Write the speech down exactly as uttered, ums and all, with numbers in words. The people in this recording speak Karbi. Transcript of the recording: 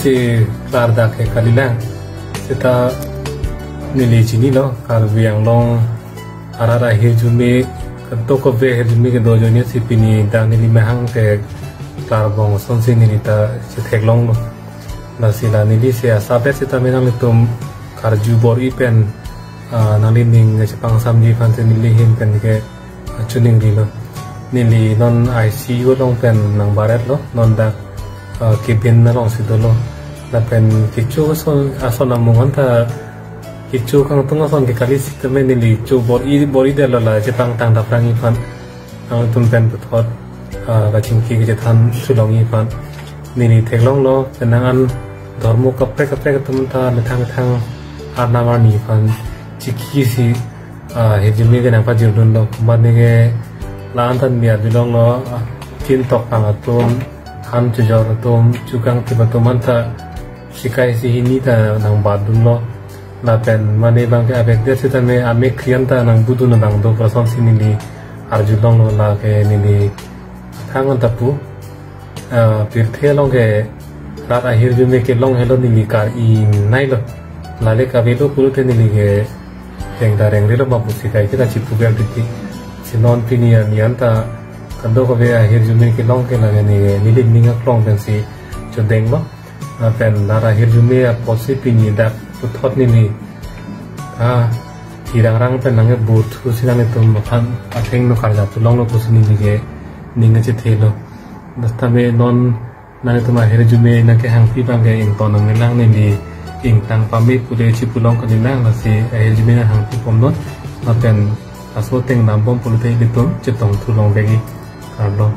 Si klardak ke kalilang. Seta neli chinilo, Karbi Anglong arat ahirjume, kadokave ahirjume kedo ajoine si pini dak neli mahang ke klarbom asonsi neli ta chetheklonglo. Lasi la neli si asapet seta me nanglitum karju bor-i pen, ah, nanglining chepangsamji aphan si neli ahin pen ke, ah, chuning rilo. Neli non I C U along pen nangbaretlo, non dak, ah, cabin alongsi dolo. Lapen kecho ason, ason amung anta kecho kangtung ason ke kali sitame neli cho bor-i, bor-idetlo la chepangtang daprangji aphan. Nangtum pen puthot, ah, kachingki kachethan sulongji aphan. Neli theklonglo, penang an dhormo kaprek kaprek atum ta methang methang arnam arni aphan chikisi, ah, ahirjume ke nangpajirdunlo. Mane ke la-an tan mi arjulonglo, ah, chin tokpang atum, han chojor atum, chukang tip atum anta chikai isi hini ta nangbatdunlo. Lapen mane bang ke abekdet sitame amek krian ta nangbudun abang do pu asonsi neli arjulonglo, lake neli thang anta pu, ah, pirthe along ke rat ahirjume kelong helo neli kar-i nailo. Lale kavelo pulote neli ke rengda rengrelo ma pusi kaike ta chipuver titi. Si non pini arni anta kadokave ahirjume kelong ke lake neli, neli ning aklong pensi chodenglo. Lapen rat ahirjume apotsi pini dak puthot neli, ah, thirangrang pen nangkebur thusi nanglitum aphan athengno karjap thu longlo pusi neli ke ning kachethelo. Sitame non nanglitum ahirjume nangkehangpi abang ke ington nangnelang, neli ingtang pame pule chipulong kalilang, lasi ahirjume nanghangpi bomnon. Lapen laso ateng dambom pulote ilitum chetong thu longvekji. Kardom.